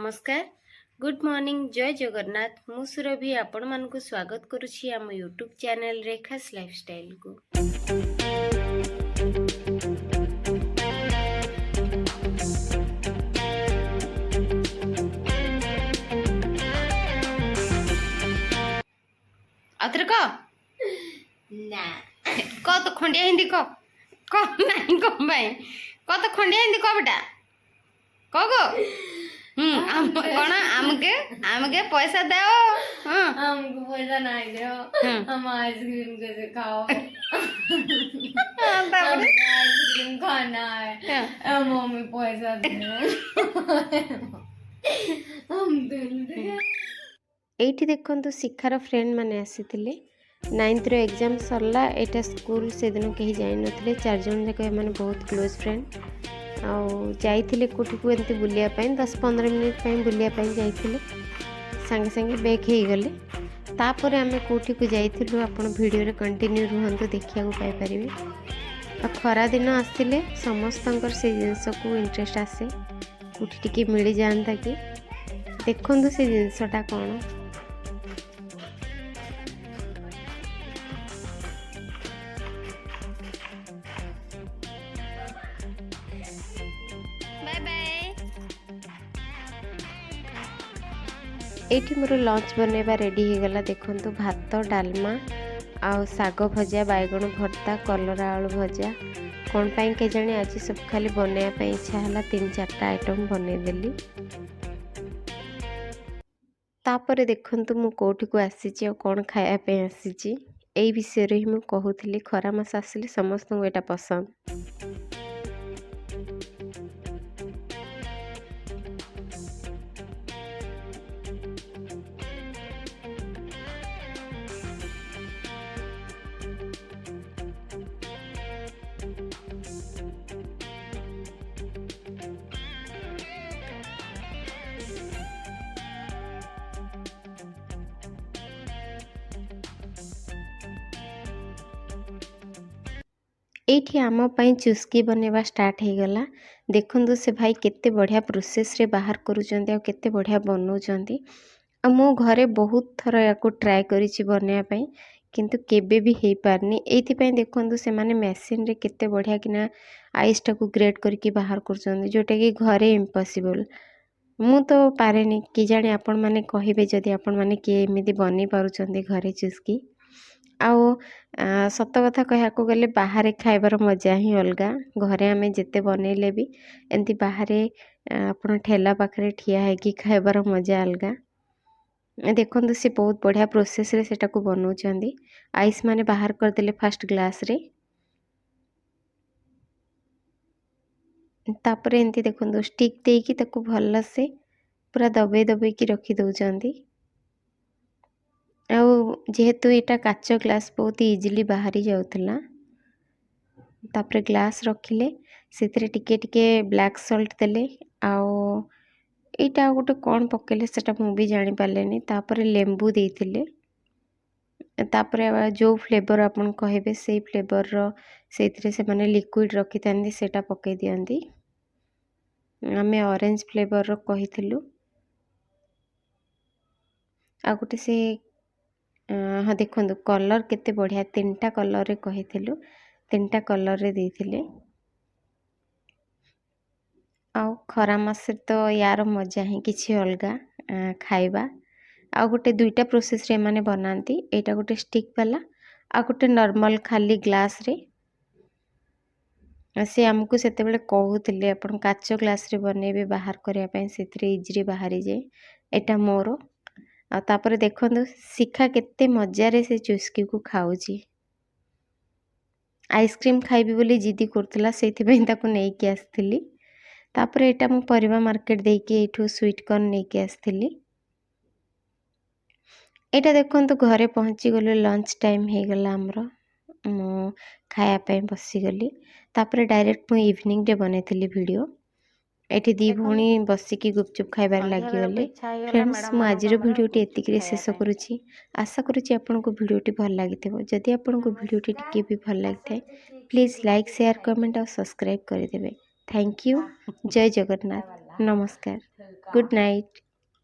ନମସ୍କାର, good morning, ଜୟ ଜଗନ୍ନାଥ। ମୁଁ ସୁରଭି ଆପଣମାନଙ୍କୁ ସ୍ୱାଗତ କରୁଛି ଆମ ୟୁଟ୍ୟୁବ୍ ଚ୍ୟାନେଲ୍ ରେଖାସ୍ ଲାଇଫଷ୍ଟାଇଲକୁ। ଆଉଥରେ କହ। ନା। କହ ତ, ଖଣ୍ଡିଆ ହିନ୍ଦୀ କହ। କହ ନାହିଁ କଣ ପାଇଁ? କହ ତ, ଖଣ୍ଡିଆ ହିନ୍ଦୀ କହ ବେଟା, କହ ଗୋ। ଆମ କଣ ଆମକେ ପଇସା ଦାଅ, ହଁ। हमको पैसा नहीं दो। हम आइसक्रीम कैसे खाओ? ତାପରେ? हमको आइसक्रीम खाना है। मम्मी, पैसा दे, हम दिल दे। ଏଇଠି ଦେଖନ୍ତୁ, ଶିଖାର ଫ୍ରେଣ୍ଡ ମାନେ ଆସିଥିଲେ। ନାଇନ୍ଥର ଏକ୍ଜାମ୍ ସରିଲା, ଏଇଟା ସ୍କୁଲ ସେଦିନ କେହି ଯାଇନଥିଲେ। ଚାରିଜଣ ଯାକ ଏମାନେ ବହୁତ କ୍ଲୋଜ୍ ଫ୍ରେଣ୍ଡ ଆଉ ଯାଇଥିଲେ କେଉଁଠିକୁ ଏମିତି ବୁଲିବା ପାଇଁ। 10-15 ମିନିଟ୍ ପାଇଁ ବୁଲିବା ପାଇଁ ଯାଇଥିଲେ, ସାଙ୍ଗେ ସାଙ୍ଗେ ବେକ୍ ହେଇଗଲେ। ତାପରେ ଆମେ କେଉଁଠିକୁ ଯାଇଥିଲୁ, ଆପଣ ଭିଡ଼ିଓରେ କଣ୍ଟିନ୍ୟୁ ରୁହନ୍ତୁ, ଦେଖିବାକୁ ପାଇପାରିବେ। ଆଉ ଖରାଦିନ ଆସିଲେ ସମସ୍ତଙ୍କର ସେଇ ଜିନିଷକୁ ଇଣ୍ଟରେଷ୍ଟ ଆସେ, କେଉଁଠି ଟିକେ ମିଳିଯାଆନ୍ତା କି। ଦେଖନ୍ତୁ ସେ ଜିନିଷଟା କ'ଣ। Bye bye. ଏଇଠି ମୋର ଲଞ୍ଚ ବନେଇବା ରେଡ଼ି ହେଇଗଲା। ଦେଖନ୍ତୁ, ଭାତ, ଡାଲମା ଆଉ ଶାଗ ଭଜା, ବାଇଗଣ ଭର୍ତ୍ତା, କଲରା ଆଳୁ ଭଜା। କ'ଣ ପାଇଁ କେଜାଣି ଆଜି ସବୁ ଖାଲି ବନେଇବା ପାଇଁ ଇଚ୍ଛା ହେଲା, ତିନି ଚାରିଟା ଆଇଟମ୍ ବନେଇଦେଲି। ତାପରେ ଦେଖନ୍ତୁ, ମୁଁ କେଉଁଠିକୁ ଆସିଛି ଆଉ କ'ଣ ଖାଇବା ପାଇଁ ଆସିଛି। ଏଇ ବିଷୟରେ ହିଁ ମୁଁ କହୁଥିଲି, ଖରା ମାସ ଆସିଲେ ସମସ୍ତଙ୍କୁ ଏଇଟା ପସନ୍ଦ। ଏଇଠି ଆମ ପାଇଁ ଚୁସ୍କି ବନେଇବା ଷ୍ଟାର୍ଟ ହେଇଗଲା। ଦେଖନ୍ତୁ, ସେ ଭାଇ କେତେ ବଢ଼ିଆ ପ୍ରୋସେସ୍ରେ ବାହାର କରୁଛନ୍ତି ଆଉ କେତେ ବଢ଼ିଆ ବନଉଛନ୍ତି। ଆଉ ମୁଁ ଘରେ ବହୁତ ଥର ୟାକୁ ଟ୍ରାଏ କରିଛି ବନେଇବା ପାଇଁ, କିନ୍ତୁ କେବେ ବି ହେଇପାରିନି। ଏଇଥିପାଇଁ ଦେଖନ୍ତୁ, ସେମାନେ ମେସିନ୍ରେ କେତେ ବଢ଼ିଆ କିନା ଆଇସ୍ଟାକୁ ଗ୍ରେଟ୍ କରିକି ବାହାର କରୁଛନ୍ତି, ଯେଉଁଟାକି ଘରେ ଇମ୍ପସିବଲ୍। ମୁଁ ତ ପାରେନି, କିଜାଣି ଆପଣମାନେ କହିବେ ଯଦି ଆପଣମାନେ କିଏ ଏମିତି ବନେଇ ପାରୁଛନ୍ତି ଘରେ ଚୁସ୍କି। ଆଉ ସତ କଥା କହିବାକୁ ଗଲେ ବାହାରେ ଖାଇବାର ମଜା ହିଁ ଅଲଗା। ଘରେ ଆମେ ଯେତେ ବନେଇଲେ ବି ଏମିତି ବାହାରେ ଆପଣ ଠେଲା ପାଖରେ ଠିଆ ହେଇକି ଖାଇବାର ମଜା ଅଲଗା। ଦେଖନ୍ତୁ, ସେ ବହୁତ ବଢ଼ିଆ ପ୍ରୋସେସ୍ରେ ସେଟାକୁ ବନଉଛନ୍ତି। ଆଇସ୍ ମାନେ ବାହାର କରିଦେଲେ ଫାଷ୍ଟ ଗ୍ଲାସ୍ରେ। ତାପରେ ଏମିତି ଦେଖନ୍ତୁ, ଷ୍ଟିକ୍ ଦେଇକି ତାକୁ ଭଲସେ ପୁରା ଦବେଇ ଦବେଇକି ରଖି ଦେଉଛନ୍ତି। ଆଉ ଯେହେତୁ ଏଇଟା କାଚ ଗ୍ଲାସ୍, ବହୁତ ଇଜିଲି ବାହାରି ଯାଉଥିଲା। ତାପରେ ଗ୍ଲାସ୍ ରଖିଲେ, ସେଥିରେ ଟିକେ ଟିକେ ବ୍ଲାକ୍ ସଲ୍ଟ ଦେଲେ ଆଉ ଏଇଟା ଆଉ ଗୋଟେ କ'ଣ ପକେଇଲେ, ସେଟା ମୁଁ ବି ଜାଣିପାରିଲିନି। ତାପରେ ଲେମ୍ବୁ ଦେଇଥିଲେ। ତାପରେ ଯେଉଁ ଫ୍ଲେଭର୍ ଆପଣ କହିବେ, ସେଇ ଫ୍ଲେଭର୍ର ସେଇଥିରେ ସେମାନେ ଲିକ୍ୱିଡ଼ ରଖିଥାନ୍ତି, ସେଇଟା ପକାଇ ଦିଅନ୍ତି। ଆମେ ଅରେଞ୍ଜ ଫ୍ଲେଭର୍ର କହିଥିଲୁ। ଆଉ ଗୋଟେ ସେ, ହଁ, ଦେଖନ୍ତୁ କଲର୍ କେତେ ବଢ଼ିଆ। ତିନିଟା କଲର୍ରେ କହିଥିଲୁ, ତିନିଟା କଲର୍ରେ ଦେଇଥିଲେ। ଆଉ ଖରା ମାସରେ ତ ୟାର ମଜା ହିଁ କିଛି ଅଲଗା ଖାଇବା। ଆଉ ଗୋଟେ ଦୁଇଟା ପ୍ରୋସେସ୍ରେ ଏମାନେ ବନାନ୍ତି। ଏଇଟା ଗୋଟେ ଷ୍ଟିକ୍ ବାଲା ଆଉ ଗୋଟେ ନର୍ମାଲ୍ ଖାଲି ଗ୍ଲାସ୍ରେ। ସେ ଆମକୁ ସେତେବେଳେ କହୁଥିଲେ, ଆପଣ କାଚ ଗ୍ଲାସ୍ରେ ବନେଇବେ ବାହାର କରିବା ପାଇଁ, ସେଥିରେ ଇଜିଲି ବାହାରିଯାଏ। ଏଇଟା ମୋର। ଆଉ ତାପରେ ଦେଖନ୍ତୁ, ଶିଖା କେତେ ମଜାରେ ସେ ଚୁସ୍କିକୁ ଖାଉଛି। ଆଇସ୍କ୍ରିମ୍ ଖାଇବି ବୋଲି ଜିଦି କରୁଥିଲା, ସେଇଥିପାଇଁ ତାକୁ ନେଇକି ଆସିଥିଲି। ତାପରେ ଏଇଟା ମୁଁ ପରିବା ମାର୍କେଟ ଦେଇକି ଏଇଠୁ ସୁଇଟ୍ କର୍ନ ନେଇକି ଆସିଥିଲି। ଏଇଟା ଦେଖନ୍ତୁ, ଘରେ ପହଞ୍ଚିଗଲୁ, ଲଞ୍ଚ ଟାଇମ୍ ହେଇଗଲା ଆମର, ମୁଁ ଖାଇବା ପାଇଁ ବସିଗଲି। ତାପରେ ଡାଇରେକ୍ଟ ମୁଁ ଇଭିନିଂରେ ବନେଇଥିଲି ଭିଡ଼ିଓ। ଏଠି ଦୁଇ ଭଉଣୀ ବସିକି ଗୁପଚୁପ୍ ଖାଇବାରେ ଲାଗିଗଲେ। ଫ୍ରେଣ୍ଡସ୍, ମୁଁ ଆଜିର ଭିଡ଼ିଓଟି ଏତିକିରେ ଶେଷ କରୁଛି। ଆଶା କରୁଛି ଆପଣଙ୍କୁ ଭିଡ଼ିଓଟି ଭଲ ଲାଗିଥିବ। ଯଦି ଆପଣଙ୍କୁ ଭିଡ଼ିଓଟି ଟିକେ ବି ଭଲ ଲାଗିଥାଏ, ପ୍ଲିଜ୍ ଲାଇକ୍, ସେୟାର, କମେଣ୍ଟ ଆଉ ସବସ୍କ୍ରାଇବ୍ କରିଦେବେ। Thank you. ଜୟ ଜଗନ୍ନାଥ। ନମସ୍କାର। Good night.